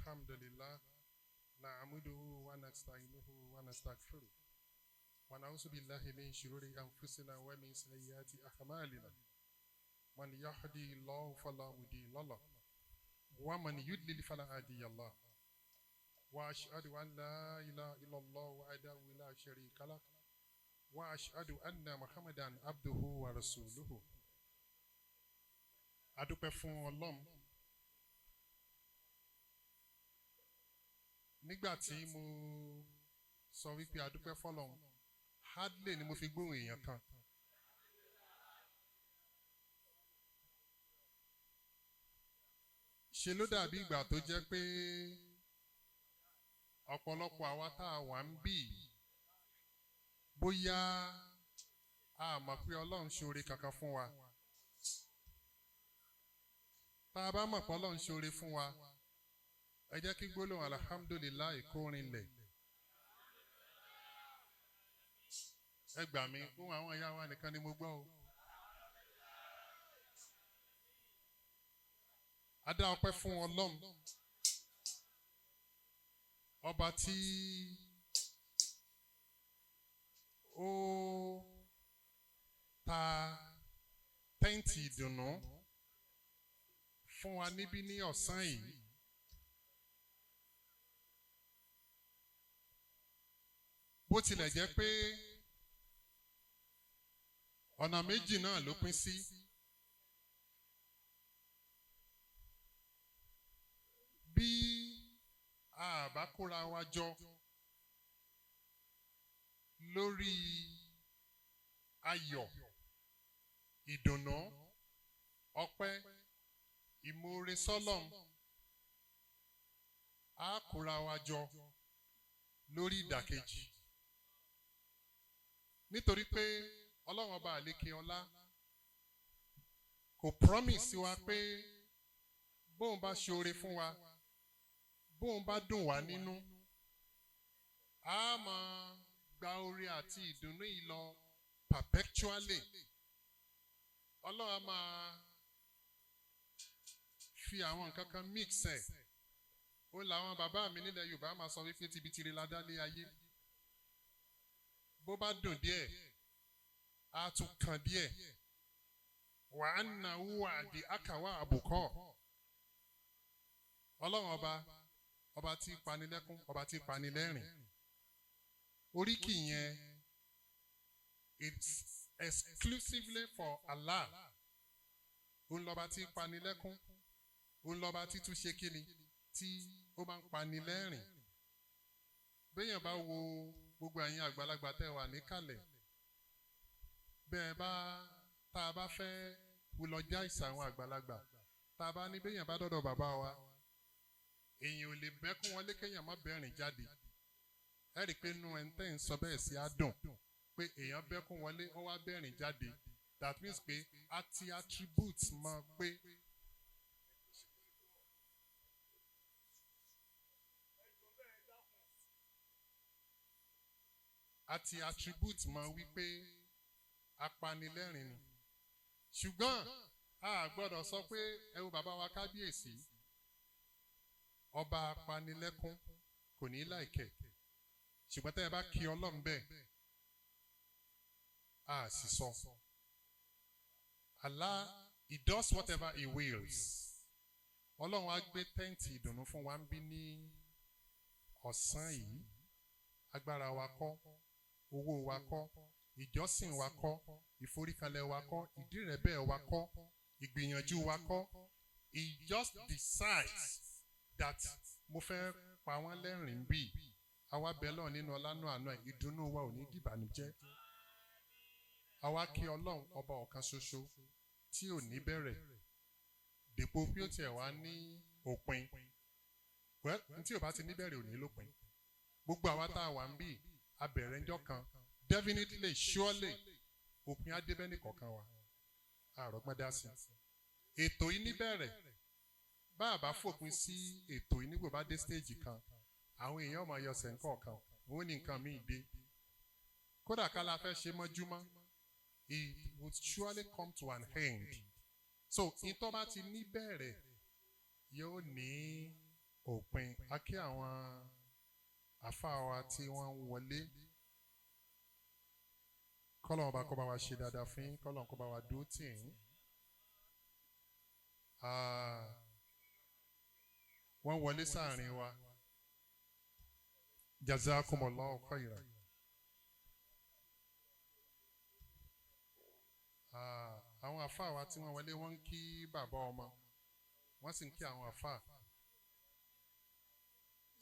الحمد لله نعمده ونستعينه ونستغفره ونعوذ بالله من شرور أنفسنا ومن سيئات أعمالنا من يهدي الله فلا مضل له ومن يضلل فلا هادي له وأشهد أن لا إله إلا الله وحده لا شريك له وأشهد أن محمدا عبده ورسوله. Adúpẹ́ fún Ọlọ́run. Nígbà tí mo sọ wípé adúpẹ́ fọ́lọ́run, hardly ni mo fi gbóhùn èèyàn kan. Ṣe ló dàbí ìgbà tó jẹ́ pé ọ̀pọ̀lọpọ̀ àwa tá a wà ń bì, bóyá a mọ̀ pé Ọlọ́run ṣoore kankan fún wa. Tá a bá mọ̀ pé Ọlọ́run ṣoore fún wa, ẹ jẹ́ kí gbólóhùn alhamdulillahi kó rinlẹ̀. Ẹ gbà mí, ohun àwọn ìyá wa nìkan ni mo gbọ́ o. A dá ọpẹ́ fún Ọlọ́run, ọba tí ó ta tẹ́ǹtì ìdùnnú fún wa níbí ní ọ̀sán yìí. Bó tilẹ̀ jẹ́ pé ọ̀nà méjì náà ló pín sí. Bí a bá kóra wa jọ lórí ayọ̀, ìdùnnú, ọpẹ́, ìmoore sọ́lọ́run, a kóra wa jọ lórí ìdàkejì. Nítorí pé Ọlọ́run ọba àlékè ọlá kò promise wa pé bóun bá ṣoore fún wa, bóun bá dùn wá nínú, a máa gba oore àti ìdùnnú yìí lọ perpetually. Ọlọ́run á máa fi àwọn nǹkan kan mix ẹ̀. Ó làwọn bàbá mi nílẹ̀ Yorùbá máa sọ wípé tibitire la dá lé ayé. Bó bá dùn díẹ̀, á tún kàn díẹ̀. Wà á nà wúwà àdì àkàwà àbùkọ́. Ọlọ́run ọba, ọba tí panilẹ́kún, ọba tí panilẹ́rìn. Oríkì yẹn, it's exclusively for Allah. Òun lọ́ba tí panilẹ́kún, òun lọ́ba tí tún ṣe kíni tí ó máa ń panilẹ́rìn. Béèyàn bá wo gbogbo ẹ̀yin àgbàlagbà tẹ́ wà níkàlẹ̀, bẹ́ẹ̀ bá tá a bá fẹ́ eulogize àwọn àgbàlagbà, tá a bá ní béèyàn bá dọ́dọ̀ bàbá wa, èèyàn ò lè bẹ́kún wọlé kéèyàn má bẹ́rìn jáde. Ẹ rí i pé inú ẹni tẹ́ ń sọ bẹ́ẹ̀ sí á dùn pé èèyàn bẹ́kún wọlé, ó wá bẹ́rìn jáde. That means pé a ti attribute mọ̀ pé a ti attribute mọ̀ wípé apanilẹ́rìn ni. Ṣùgbọ́n a gbọ́dọ̀ sọ pé ẹ wo bàbá wa kábíyèsí, ọba apanilẹ́kún kò ní láìkẹ̀. Ṣùgbọ́n tẹ́ ẹ bá kí Ọlọ́run bẹ́ẹ̀, a sì sọ. Allah, he does whatever he wills. Ọlọ́run á gbé tẹ́ǹtì ìdùnnú fún wa ń bí ní ọ̀sán yìí. Agbára wa kọ́, owó wa kọ́, ìjọsìn wa kọ́, ìforíkalẹ̀ wa kọ́, ìdírẹ̀bẹ̀ wa kọ́, ìgbìyànjú wa kọ́. He just decides that mo fẹ́ pa wọ́n lẹ́rìn-ín bí. Àwa bẹ̀ lọ́ọ̀ nínú ọlánú àánú ẹ̀, ìdùnnú wa ò ní dìbànújẹ́. Àwa kí Ọlọ́run ọba ọ̀kan ṣoṣo tí ò ní bẹ̀rẹ̀, dèpò bí ó tiẹ̀ wá ní òpin. Well, n tí ò bá ti ní bẹ̀rẹ̀ ò ní lópin. Gbogbo àwa tá a wà ń bì, a bẹ̀rẹ̀ ńjọ́ kan, definitely, surely, òpin á dé bẹ́ẹ̀ ní kọ̀ọ̀kan wa. Àrògbọ́n dá sí. Ètò yìí níbẹ̀rẹ̀, bá a bá fòpin sí ètò yìí nígbà bá dé stage kan, àwọn èèyàn máa yọ ọ̀sẹ̀ ńkọ̀ọ̀kan, òun ní nǹkan míì dé. Kódà ká la fẹ́ ṣe mọ́júmọ́, it would surely come to an end. So, ìtọ́ bá ti níbẹ̀rẹ̀ yóò ní Òpin a kí àwọn àfáà wa tí wọ́n ń wọlé. Kọ́lọ́n ọba kó bá wa ṣe dáadáa fún yín, kọ́lọ́n kó bá wa dúró tì yín. Wọ́n wọlé sáàrin wa. Jazakumullahu khairan. Àwọn àfáà wa tí wọ́n wọlé, wọ́n ń kí bàbá ọmọ, wọ́n sì ń kí àwọn àfáà.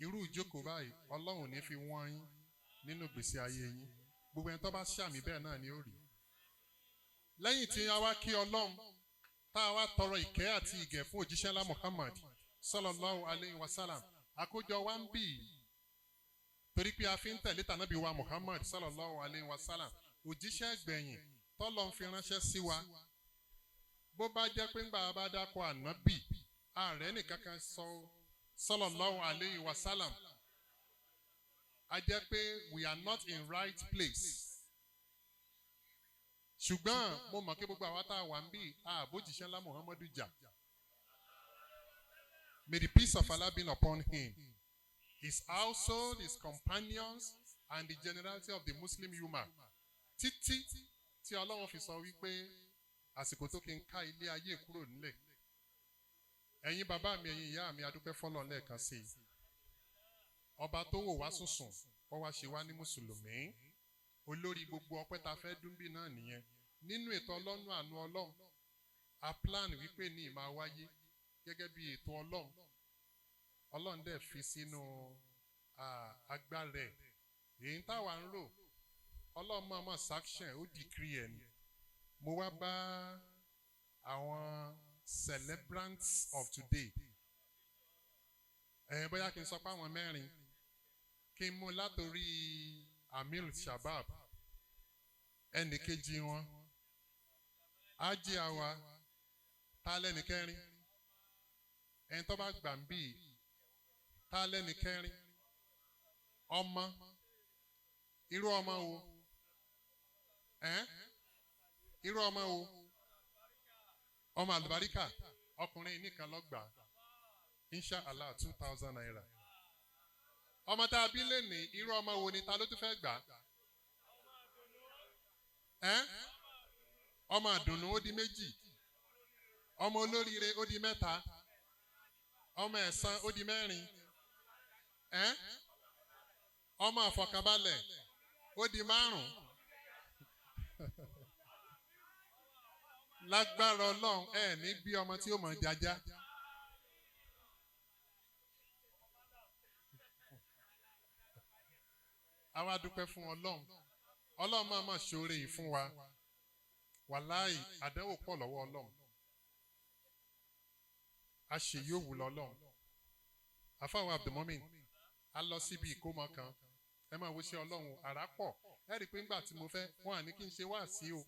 Irú ìjókòó báyìí, Ọlọ́run ní fi wọ́n yín nínú ìgbésí ayé yín. Gbogbo ẹni tó bá ṣàmì bẹ́ẹ̀ náà ni ó rí. Lẹ́yìn tí a wá kí Ọlọ́run, tá a wá tọrọ ìkẹ́ àti ìgẹ̀ fún òjíṣẹ́ ńlá Muhammad sallallahu alayhi wa sallam, àkójọ wa ń bì torí pé a fi ń tẹ̀lé tànábì wa Muhammad sallallahu alayhi wa sallam, òjíṣẹ́ gbẹ̀yìn tọ́lọ́ ń fi ránṣẹ́ sí wa. Bó bá jẹ́ pé ńgbà bá dákọ̀ ànábì, ààrẹ nìkan kan sọ sallallahu alayhi wa sallam, a jẹ́ pé we are not in right place. Ṣùgbọ́n mo mọ̀ pé gbogbo àwa tá a wà ń bí àbójìṣẹ́ ńlá Muhammadu jà. May the peace of Allah be upon him, his household, his companions, and the generality of the Muslim Ummah, títí tí Ọlọ́run fi sọ wípé àsìkò tó kí n ká ilé ayé kúrò nílẹ̀. Ẹ̀yin bàbá mi, ẹ̀yin ìyá mi, adúpẹ́ fọlọ́run lẹ́ẹ̀kan sí i. Ọba tó wò wá sùnsùn, ó wá ṣe wá ní mùsùlùmí. Olórí gbogbo ọpẹ́ ta fẹ́ dúnbí náà nìyẹn. Nínú ètò Ọlọ́run, àánú Ọlọ́run, a plan wípé ní ìmáa wáyé gẹ́gẹ́ bí ètò Ọlọ́run. Ọlọ́run dẹ̀ fi sínú agbára ẹ̀. Èyí táwa ń rò, Ọlọ́run máa mọ̀ sanction, ó decree ẹ̀ ni. Mo wá bá àwọn celebrants of today, ẹ̀ bóyá kí n sọ pé àwọn mẹ́rin, kí n mú látòrí Amir Shabab, ẹnì kejì wọn ájí àwa tá lẹ́nì kẹrin, ẹni tó bá gbà ń bì tá lẹ́nì kẹrin. Ọmọ irú ọmọ wo ẹ? Irú ọmọ wo? Ọmọ àlùbáríkà. Ọkùnrin nìkan ló gbà, insha Allah, ₦2,000. Ọmọ tá a bí lè ní, irú ọmọ wo ni? Ta ló tún fẹ́ gbà ẹ? Ọmọ àdùnnú, ó di méjì. Ọmọ olóríire, ó di mẹ́ta. Ọmọ ẹ̀san, ó di mẹ́rin. Ẹ ọmọ àfọkànbalẹ̀, ó di márùn. Lágbára Ọlọ́run, ẹ ní bí ọmọ tí ó mọ̀ jájá. Àwa dúpẹ́ fún Ọlọ́run. Ọlọ́run máa ma ṣoore yìí fún wa. Wàláì, àdánwò pọ̀ lọ́wọ́ Ọlọ́run. A ṣe yóò wù lọ́lọ́run. Àfáwọn Abdulmumin, a lọ síbi ìkómọ kan. Ẹ máa wo ṣe Ọlọ́run, àrà pọ̀. Ẹ rí i pé ńgbà tí mo fẹ́, wọn à ní kí n ṣe wáàsí o.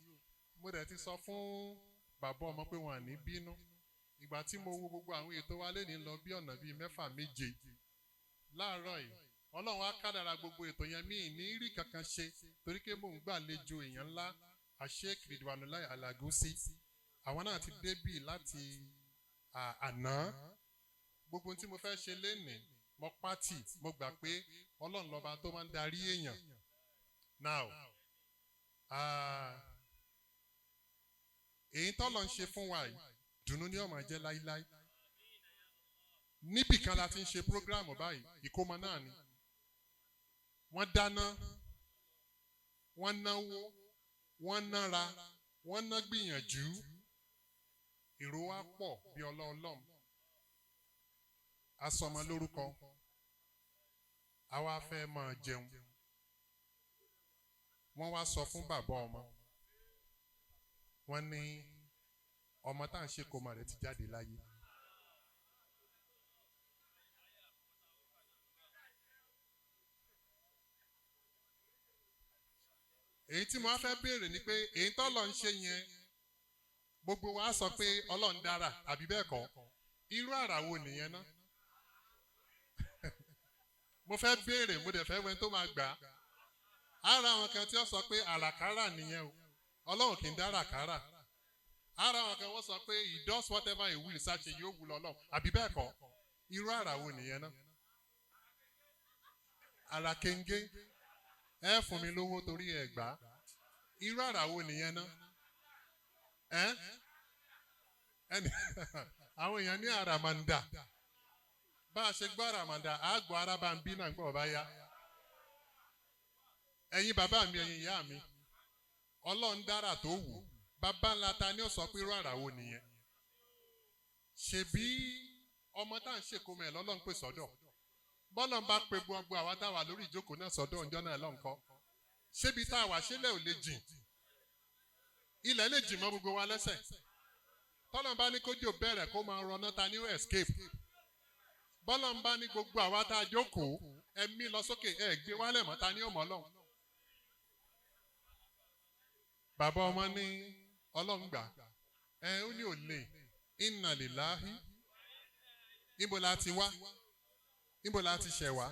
Mo dẹ̀ ti sọ fún bàbá ọmọ pé wọn à ní bínú. Ìgbà tí mo wo gbogbo àwọn ètò wa lénìí lọ bí ọ̀nà bíi mẹ́fà, méje láàárọ̀ yìí, Ọlọ́run á kádàrà gbogbo ètò yẹn, míì ní rí kankan ṣe torí pé mò ń gbàlejò èèyàn ńlá, Sheikh Ridwanullah Alagusi. Àwọn náà ti débì láti àná. Gbogbo ohun tí mo fẹ́ ṣe lénìí, mo pátì. Mo gbà pé Ọlọ́run lọ́ba tó máa ń darí èèyàn. Now, èyí tọ́lọ̀ ń ṣe fún wa yìí, dùnú ní ọmọ jẹ́ láíláí. Níbì kan la ti ń ṣe program báyìí, ìkómọ náà ni. Wọ́n dáná, wọ́n náwó, wọ́n nára, wọ́n ná gbìyànjú. Èrò wa pọ̀ bí ọlọ́ọ̀lọ́m. Asọmọ lórúkọ, àwa fẹ́ máa jẹun. Wọ́n wá sọ fún bàbá ọmọ, wọ́n ní ọmọ tá à ń ṣe kómọ rẹ̀ ti jáde láyé. Èyí tí mo wá fẹ́ béèrè ni pé èyí tó lọ ń ṣe yẹn, gbogbo wa sọ pé Ọlọ́run dára, àbí bẹ́ẹ̀ kọ́? Irú àrà wo nìyẹn ná? Mo fẹ́ béèrè, mo dẹ̀ fẹ́ wẹ́n tó máa gbà á. Ara àwọn kan tí wọ́n sọ pé àràkárà nìyẹn o, Ọlọ́run kì í dá àràkárà. Ara àwọn kan wọ́n sọ pé he does whatever he will, ṣáṣe yóò wù lọ́lọ́run, àbí bẹ́ẹ̀ kọ́? Irú àrà wo nìyẹn náà? Àrà kéńgé. Ẹ fún mi lówó torí ẹ gbà. Irú àrà wo nìyẹn náà? Ẹ ẹni àwọn èèyàn ní àràmàǹdà. Bá a ṣe gbọ́ àràmàǹdà, á gbọ́ ara bá ń bí náà gbọ́ ọba yá. Ẹ̀yin bàbá mi, ẹ̀yin ìyá mi, Ọlọ́run dára tó wù. Bàbá ńlá ta ni ó sọ pé irú àrà wo nìyẹn? Ṣèbí ọmọ tá à ń ṣèkómọ ẹ̀ lọ́lọ́run pè sọ́dọ̀. Bọ́lọ̀ ń bá pe gbogbo àwa tá a wà lórí ìjókòó náà sọ́dọ̀ ọjọ́ náà lọ́nkọ́. Ṣébi tá a wà ṣẹlẹ̀ ò lè jìn? Ilẹ̀ lè jìn mọ́ gbogbo wa lẹ́sẹ̀. Tọ́lọ̀ ń bá ní kójò bẹ̀rẹ̀ kó máa rọná, ta ni ó escape? Bọ́lọ̀ ń bá ní gbogbo àwa tá a jókòó ẹ̀mí lọ sókè ẹ̀ gbé wálẹ̀ mọ́, ta ni ó mọ̀ Ọlọ́run? Bàbá ọmọ ní Ọlọ́run gbà ẹ, ó ní òlè inna lillahi. Níbo la ti wá? Níbo la ti ṣẹ̀ wá?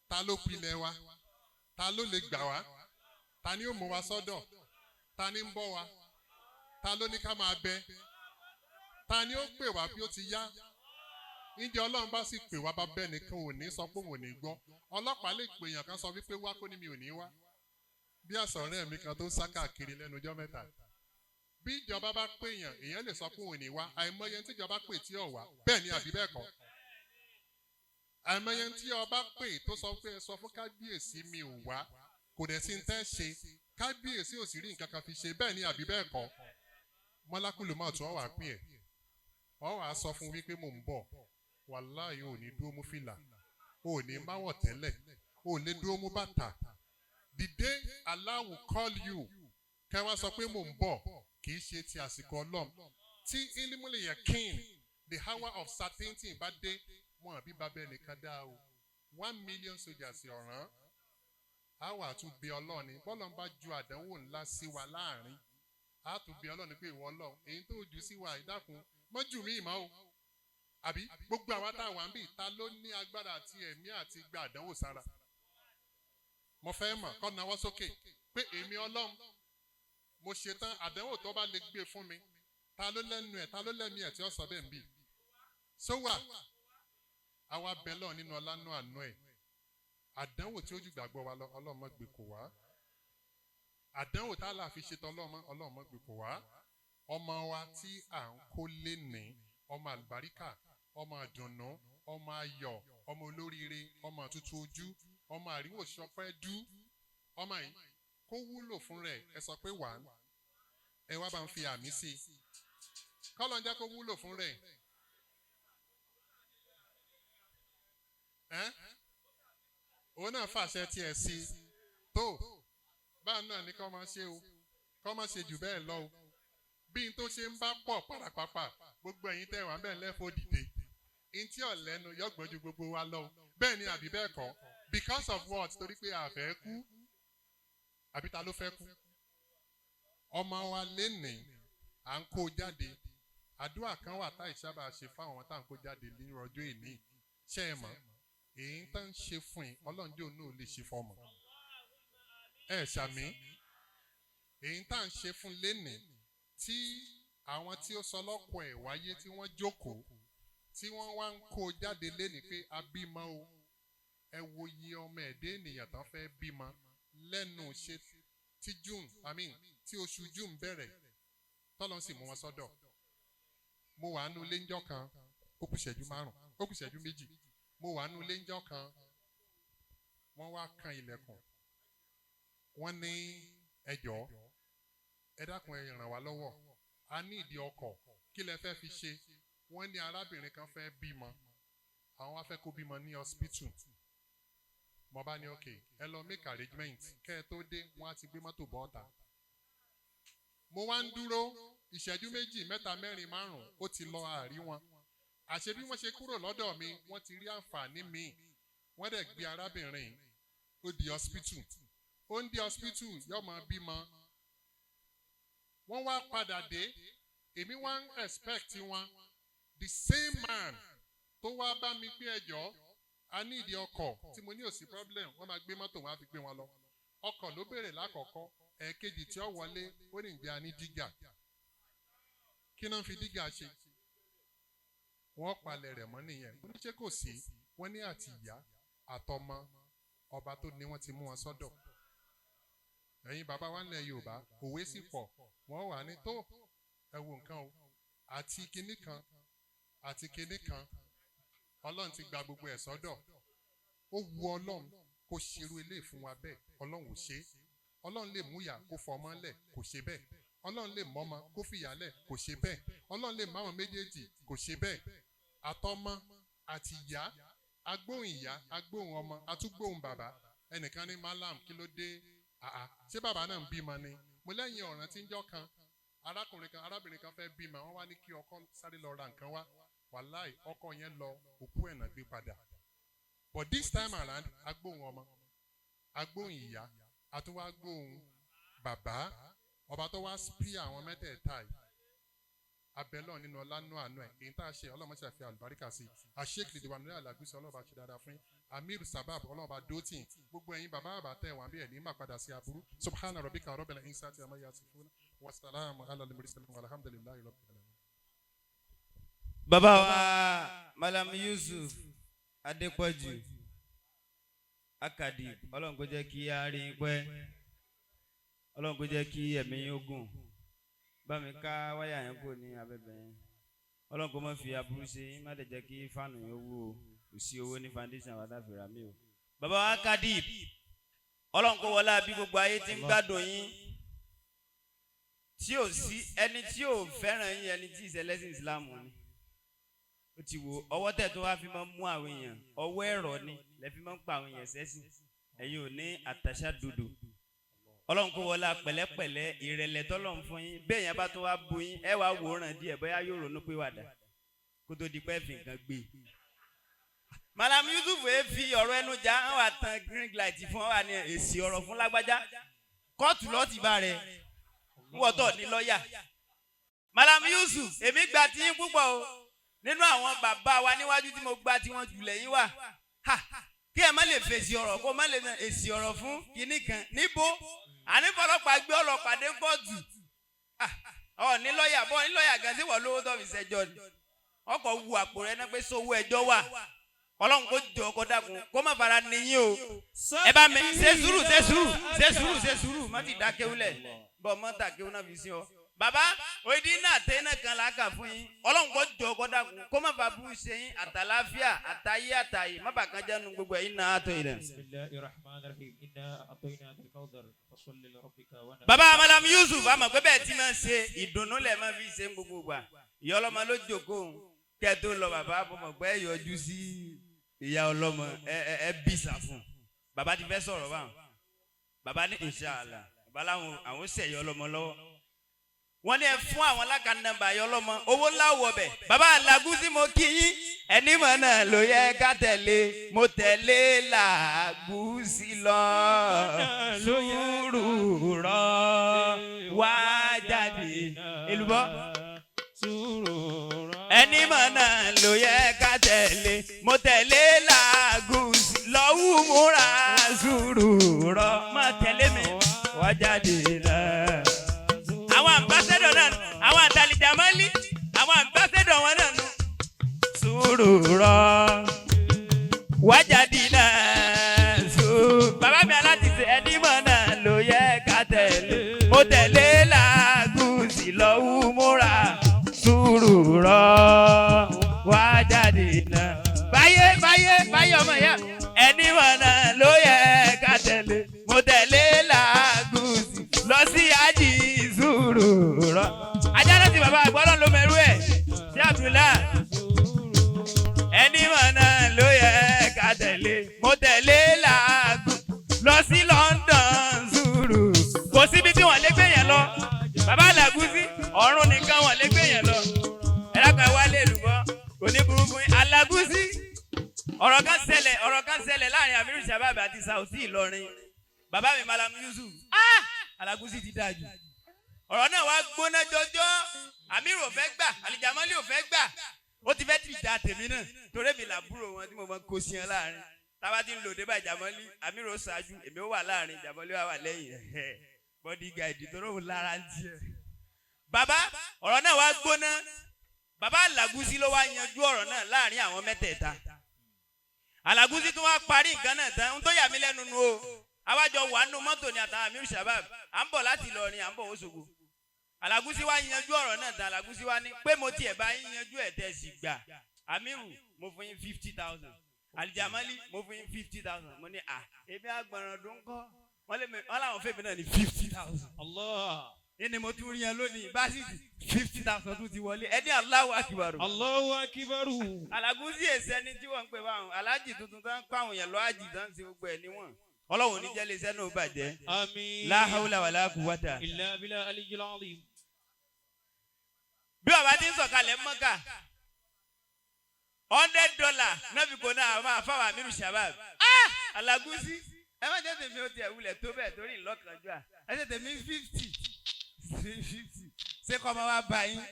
Ta ló pilẹ̀ wa? Ta ló lè gbà wá? Ta ni ó mú wa sọ́dọ̀? Ta ni ń bọ́ wa? Ta ló ní ká máa bẹ? Ta ni ó pè wá bí ó ti yá? Ǹjẹ́ Ọlọ́run bá sì pè wá, bá bẹ́ẹ̀ nìkan ò ní sọ pé òun ò ní gbọ́. Ọlọ́pàá lè pè èèyàn kan sọ wípé wá, kó ní mi ò ní wá. Bí àṣà ọ̀rẹ́ mi kan tó ń sá káàkiri lẹ́nu ọjọ́ mẹ́ta. Bí ìjọba bá pè èèyàn, èèyàn lè sọ pé òun ò ní wá. Àìmọye tí ìjọba pè tí ò wá. Bẹ́ẹ̀ ni àbí bẹ́ẹ̀ kọ́? Àìmọye tí ọba pè tó sọ pé ẹ sọ fún kábíyèsí mi ò wá, kò dẹ̀ sí ń tẹ́ ṣe. Kábíyèsí ò sì rí nǹkan kan fi ṣe. Bẹ́ẹ̀ ni àbí bẹ́ẹ̀ kọ́? Mọ́lákùlù máa tún ọ wà pín ẹ̀. Ọ wà sọ fún wípé mò ń bọ̀. Wàláhì ò ní dúró mú fìlà, ò ní máwọ̀ tẹ́lẹ̀, ò lè dúró mú bàtà. The day Allah will call you, kẹ́ wá sọ pé mò ń bọ̀, kì í ṣe ti àsìkò Ọlọ́run. Tí ilimule yakin, the hour of certainty bá dé, wọn àbí bàbá ẹnìkan dá o. 1 million soldiers ọ̀ràn. A wà tún bí Ọlọ́run ni. Bọ́lọ̀ ń bá ju àdánwò ńlá sí wa láàrin, a tún bí Ọlọ́run ni pé ìwọ Ọlọ́run, èyí tó jù sí wa, ìdákun mọ́jú mi ìmọ̀ o. Àbí gbogbo àwa tá a wà ń bì, ta ló ní agbára àti ẹ̀mí àti gba àdánwò sára? Mo fẹ́ mọ̀ kọ́ nawọ́ sókè pé èmi Ọlọ́run, mo ṣetán àdánwò tó bá lè gbé fún mi. Ta ló lẹ́nu ẹ̀? Ta ló lẹ́mí ẹ̀ tí ó sọ bẹ́ẹ̀ ń bì? Sówà àwa bẹ̀ lọ́ọ̀ nínú ọlá nú àánú ẹ̀. Àdánwò tí ó ju gbàgbọ́ wa lọ, Ọlọ́run má gbé kò wá. Àdánwò tá a là fi ṣetán, Ọlọ́run má gbé kò wá. Ọmọ wa tí à ń kó lé ní, ọmọ àlùbáríkà, ọmọ àdùnnú, ọmọ ayọ̀, ọmọ olóríire, ọmọ àtútù ojú, ọmọ àríwò sọpẹ́ dú, ọmọ yìí kó wúlò fún rẹ̀. Ẹ sọ pé wà ẹ wá bá ń fi àmì sí i. Kọ́lọ́ ń jẹ́ kó wúlò fún rẹ̀. Ẹ́ òun náà fàṣẹ tiẹ̀ sí i tó báà náà ní kọ́ máa ṣe o, kọ́ máa ṣe jù bẹ́ẹ̀ lọ o. Bí n tó ṣe ń bá pọ̀ pàràpàpà, gbogbo ẹ̀yin tẹ́ wà bẹ́ẹ̀ lẹ́fọ́ dìde. N tí ọ̀lẹ́nu yọ̀gbọ́n ju gbogbo wa lọ. Bẹ́ẹ̀ ni àbí bẹ́ẹ̀ kọ́? Because of what? Torí pé a fẹ́ kú. Àbí ta ló fẹ́ kú? Ọmọ wa lénìí, à ń kó jáde. Àdúrà kan wà táì sábà ṣe fáwọn tá à ń kó jáde ní ọjọ́ ìní. Ṣé ẹ mọ̀? Èyí tá ń ṣe fún yín, Ọlọ́run jẹ́ òun náà lè ṣe fọmọ. Ẹ ṣàmì. Èyí tá à ń ṣe fún lénìí, tí àwọn tí ó sọ lọ́kọ̀ ẹ̀ wáyé tí wọ́n jókòó, tí wọ́n wá ń kó jáde lénìí pé a bímọ o. Ẹ wo iye ọmọ ẹ̀dẹ́ ènìyàn tán fẹ́ bímọ lẹ́nu ṣe tí June, I mean, tí oṣù June bẹ̀rẹ̀, tọ́lọ́ sì mú wọn sọ́dọ̀. Mo wà nú ilé ńjọ́ kan, ó kù ìṣẹ́jú 5, ó kù ìṣẹ́jú 2. Mo wà nú ilé ńjọ́ kan, wọ́n wá kan ilẹ̀kùn. Wọ́n ní ẹ jọ̀ọ́, ẹ dákun, ẹ ràn wá lọ́wọ́. A ní ìdí ọkọ̀, kí lẹ fẹ́ fi ṣe? Wọ́n ní arábìnrin kan fẹ́ bímọ. Àwọn wá fẹ́ kó bímọ ní hospital. Mo bá ní okay, ẹ lọ make arrangement, kẹ́ ẹ tó dé, wọ́n á ti gbé mọ́tò bọ́ ọ̀tà. Mo wá ń dúró ìṣẹ́jú 2, 3, 4, 5, ó ti lọ àárí wọn. Àṣé bí wọ́n ṣe kúrò lọ́dọ̀ mi, wọ́n ti rí àǹfààní mi. Wọ́n dẹ̀ gbé arábìnrin, ó di hospital. Ó ń di hospital, yóò máa bímọ. Wọ́n wá padà dé, èmi wá ń expect wọn. The same man tó wá bá mi pé ẹjọ́, a ní ìdí ọkọ̀ tí mo ní ò sí problem, wọ́n máa gbé mọ́tò wọn á fi gbé wọn lọ. Ọkọ̀ ló béèrè lákọ̀ọ́kọ́, ẹ̀ẹ̀kejì tí ó wọlé, ó ní ìgbé a ní dígà. Kí náà fi dígà ṣe? Wọ́n palẹ̀ rẹ̀ mọ́ nìyẹn. Mo ní ṣé kò sí? Wọ́n ní àti ìyá àtọmọ, ọba tó ní wọ́n ti mú wọn sọ́dọ̀. Ẹ̀yin bàbá wa ńlẹ̀ Yorùbá, òwe sì pọ̀. Wọ́n wà ní tó ẹ wo nǹkan o, àti kinní kan àti kinní kan, Ọlọ́run ti gba gbogbo ẹ̀ sọ́dọ̀. Ó wu Ọlọ́run kó ṣerú eléyìí fún wa bẹ́ẹ̀, Ọlọ́run ò ṣe é. Ọlọ́run lè mú ìyá kó fọmọ lẹ̀, kò ṣe bẹ́ẹ̀. Ọlọ́run lè mọ́mọ kó fìyà lẹ̀, kò ṣe bẹ́ẹ̀. Ọlọ́run lè máwọn méjèèjì, kò ṣe bẹ́ẹ̀. Àtọmọ àti ìyá, agbóhùn ìyá, agbóhùn ọmọ, atúgbóhùn bàbá. Ẹnìkan ní malam, kí ló dé? Àà, ṣé bàbá náà ń bímọ ni? Mo lẹ́yìn ọ̀ràn tí ń jọ́ kan, arákùnrin kan, arábìnrin kan fẹ́ bímọ, wọ́n wá ní kí ọkọ sáré lọ ra nǹkan wá. Wàláì, ọkọ yẹn lọ, òkú ẹ̀ náà gbé padà. But this time around, agbóhùn ọmọ, agbóhùn ìyá, àtúwágbóhùn bàbá. Ọba tó wá sí àwọn mẹ́tẹ̀ẹ̀ta yìí, abẹ́lọ́ nínú ọlánú àánú ẹ̀, èyí tá a ṣe, ọlọ́mọ ṣe àfihàn àlùbáríkà sí àṣekìlì ìdìbò àmì àlàgùsì. Ọlọ́ba ṣe dáadáa fún Amir Sabab, ọlọ́ba dótìn gbogbo ẹ̀yin bàbá bàbá tẹ̀ wọ́n bí ẹ̀ ní má padà sí aburú. Subhana rabbika rabbil izzati amma yasifun, wasalaamu ala al-mursalin, walhamdulillahi rabbil alamin. Bàbá wa Malam Yusuf Adépọ̀jù Akadi, Ọlọ́run kó jẹ́ kí a rí i pẹ́, Ọlọ́run kó jẹ́ kí ẹ̀mí yín ó gùn. Bá mi ká wáyà yẹn kò ní abẹ́bẹ̀ yẹn. Ọlọ́run kó má fi aburú ṣe yín, má dẹ̀ jẹ́ kí fáànù yẹn wú o. Kò sí owó ní foundation àwọn àtàfẹ́ra mi o. Bàbá wa Akadi, Ọlọ́run kó wọlé àbí gbogbo ayé tí ń gbádùn yín, tí ò sí ẹni tí ò fẹ́ràn yín, ẹni tí ìṣẹ̀lẹ̀sìn Islam ni ó ti wo ọwọ́ tẹ̀ tó wá fi máa ń mú àwọn èèyàn, ọwọ́ ẹ̀rọ ni lẹ́ fi máa ń pa àwọn èèyàn sẹ́sìn. Ẹ̀yin ò ní àtàṣà dodo. Ọlọ́run kó wọlé pẹ̀lẹ́pẹ̀lẹ́ ìrẹ̀lẹ̀ tọ́lọ́run fún yín. Bẹ́ẹ̀ yẹn bá tó wá bu yín, ẹ wá wòran díẹ̀, bóyá yóò ronú pé wàdà kó tó di pé fi nǹkan gbé. Malam Yusuf ẹ fi ọ̀rọ̀ ẹnu já, wọn wà tan green light fún wa ní èsì ọ̀rọ̀ fún lágbájá, kóòtù lọ́ọ́ ti bá rẹ̀ wọ́tọ̀ ní lọ́ọ̀yà. Malam Yusuf, èmi gba tiyín púpọ̀ o. Nínú àwọn bàbá wa níwájú tí mo gba tí wọ́n jù lẹ́yìn wà, kí ẹ má lè fèsì ọ̀rọ̀, kó má lè èsì ọ̀rọ̀ fún kinní kan níbo àní fọlọ́pàá gbé ọlọ́pàá dé kóòtù. Ọ ní lọ́ọ̀yà, bọ́ ní lọ́ọ̀yà gan sí wọ́n lówó tó fi ṣẹjọ́ ni, ọkọ̀ wu àpò rẹ náà pé sówó ẹjọ́ wà. Ọlọ́run kò jọ kó dákun kó má fara níyìn o. Ẹ bá mi ṣe sùúrù, ṣe sùúrù, ṣe sùúrù, ṣe sùúrù, má ti dákéwúlẹ̀ bọ́ mọ́ tàkéwú náà fi sí ọ. Bàbá òyìnbí náà tẹ́ iná kan là á kà fún yín. Ọlọ́run kò jọ kó dákun kó má fa bú ṣe yín, àtàláfíà àtàyé àtàyè má bàa kan jẹ́nu gbogbo ẹ̀yin náà àtọ̀ yìí rẹ̀. Bàbá Malam Yusuf, àmọ̀ pé bẹ́ẹ̀ tí máa ń ṣe ìdùnnú lẹ̀ máa fi ṣe gbogbo gbà. Ìyá ọlọ́mọ ló jókòó kẹ́ tó lọ. Bàbá mo mọ̀ pé ẹ yọjú sí ìyá ọlọ́mọ, ẹ ẹ bí sàfún. Bàbá ti fẹ́ sọ̀rọ̀ báwọn. Bàbá ní inshallah, bàbá láwọn àwọn sẹ̀yọ ọlọ́mọ lọ́wọ́. Wọ́n ní ẹ fún àwọn alákànnàmbà yọ lọ́mọ, owó ńlá wọ̀ bẹ̀. Bàbá Làgúsí, mo kí yín. Ẹni mọ̀ náà ló yẹ ká tẹ̀lé, mo tẹ̀lé Làgúsí lọ, sùúrù rọ wá jáde èlùbọ́. Ẹni mọ̀ náà ló yẹ ká tẹ̀lé, mo tẹ̀lé Làgúsí lọ́wọ́, múra sùúrù rọ, má tẹ̀lé mi wá jáde lọ. Àwọn ambassador náà, àwọn àtàlìjàmọ́lì, àwọn ambassador wọn náà nù. Sùúrù rọ wájàdì náà sùúrù. Bàbá mi alátìsẹ, ẹni mọ̀ náà ló yẹ ká tẹ̀lé, mo tẹ̀lé Làgùsì lọ́wọ́, múra sùúrù rọ wájàdì náà. Báyé báyé báyé ọmọ ìyá, ẹni mọ̀ náà ló yẹ ká tẹ̀lé, mo tẹ̀lé Làgùsì lọ sí àjì sùúrù rọ. Ajá láti bàbá àgbọ̀dọ̀ ló mẹ́rú ẹ̀ sí Abdullah. Ẹni mọ̀ náà ló yẹ ká tẹ̀lé, mo tẹ̀lé Làgùn lọ sí London sùúrù. Kò síbi tí wọ́n lè gbé yẹn lọ. Bàbá Làgùsí, ọ̀run nìkan wọ́n lè gbé yẹn lọ. Ẹ dákun, ẹ wá lè lùbọ́, kò ní burú fún yín. Alágùsí, ọ̀rọ̀ kan ṣẹlẹ̀, ọ̀rọ̀ kan ṣẹlẹ̀ láàrin Amiru Shabab àti Sauti Ìlọrin. Bàbá mi Malam Yusuf, Alágùsí ti dáa jù. Ọ̀rọ̀ náà wá gbóná jọjọ́. Amiru ò fẹ́ gbà, Alijamali ò fẹ́ gbà, ó ti fẹ́ tìjà tèmi náà torí èmi làbúrò wọn tí mo máa kó sí wọn láàrin. Tába ti ń lò dé bá Jamali, Amiru ó ṣáájú, èmi ó wà láàrin, Jamali wà wà lẹ́yìn ẹ̀, bodyguard tó lóun lára ń tiẹ̀. Bàbá, ọ̀rọ̀ náà wá gbóná. Bàbá Alágúsí ló wá yanjú ọ̀rọ̀ náà láàrin àwọn mẹ́tẹ̀ẹ̀ta. Alágúsí tó wá parí nǹkan náà tán, ń tó yà mí lẹ́nu nu o. Àwájọ wà nù mọ́tò ní àtàwọn Amiru Shabab, à ń bọ̀ láti Ìlọrin, à ń bọ̀ Òṣogbo. Alágúsí wá yanjú ọ̀rọ̀ náà tán. Alágúsí wá ní pé mo tiẹ̀ bá yín yanjú ẹ̀ tẹ̀ sí gbà. Amiru, mo fún yín 50,000. Alijamali, mo fún yín 50,000. Mo ní à èmi àgbọ̀nràn dún kọ́, wọ́n lé mi, wọ́n làwọn fèmí náà ní 50,000. Allah. Ní mo tún rí yẹn lónìí, básítì 50,000 tún ti wọlé. Ẹni Allahu Akbar. Allahu Akbar. Alágúsí èsì ẹni tí wọ́n ń pè báwọn alájì tuntun tó ń kọ́ àwọn èèyàn lọ ájì tó ń ṣe gbogbo ẹ̀ níwọ̀n. Ọlọ́run ní jẹ́ lè sẹ́nu bàjẹ́. Àmín. La hawla wala quwwata. Illa billah aliyyil azim. Bí bàbá ti ń sọ̀kalẹ̀ Mọ́kà, $100 náà fi kò náà àwọn afáwà Amiru Shabab. Alágúsí, ẹ má jẹ́ tèmi ó tiẹ̀ wulẹ̀ tó bẹ́ẹ̀ torí ìlọ́kànjú à, ẹ jẹ́ tèmi 50 50. Ṣé kọ́ ọmọ wa bá yín,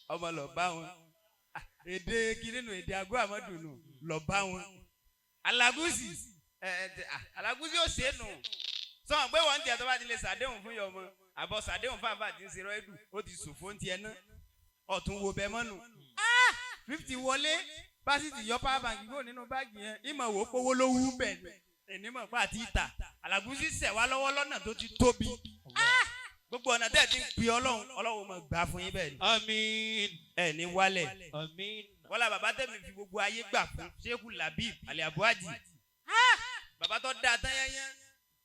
ọmọ lọ bá wọn. Èdè kìnínú, èdè àgọ́ àmọ́dùnú lọ bá wọn. Alágúsí ẹ ẹ Alágúsí ó ṣe é nù sọ̀rọ̀ pé wọ́n ń tiẹ̀ tó bá ti lè ṣàdéhùn fún yọmọ àbọ̀ ṣàdéhùn fáfá àti ń ṣe rẹ́dù, ó ti ṣòfò ń tiẹ̀ ná ọ̀tún wo bẹ́ẹ̀ mọ́nu. 50 wọlé, pásítì yọ power bank kúrò nínú báàgì yẹn, ìmọ̀ wò pówó ló wú bẹ́ẹ̀ ni ènìmọ̀ pa àti ìta. Alágúsí ṣẹ̀ wá lọ́wọ́ lọ́nà tó ti tóbi. Gbogbo ọ̀nà tẹ́ ẹ̀ ti ń pè Ọlọ́run, Ọlọ́run máa gbà fún yín bẹ́ẹ̀ ni. Àmín. Ẹ ní wálẹ̀. Àmín. Wọ́lá bàbá tẹ̀mí fi gbogbo ayé gbà fún Sheikh Labib Aliabuaji, bàbá tó dáa tán yányán.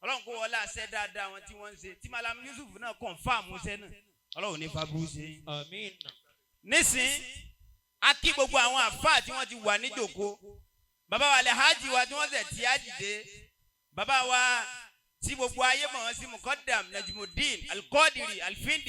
Ọlọ́run kó wọlé àṣẹ dáadáa wọn tí wọ́n ń ṣe, tí Malam Yusuf náà confirm ṣẹ́ náà, Ọlọ́run ní faburú ṣe. Àmín. Nísìn, a kí gbogbo àwọn àfáà tí wọ́n ti wà níjòkó, bàbá wa Alhaji wa tí wọ́n ṣẹ̀ tí á dìde, bàbá wa tí gbogbo ayé mọ̀ wọ́n sí Mukadam Najmudeen Alqadiri Alfindi.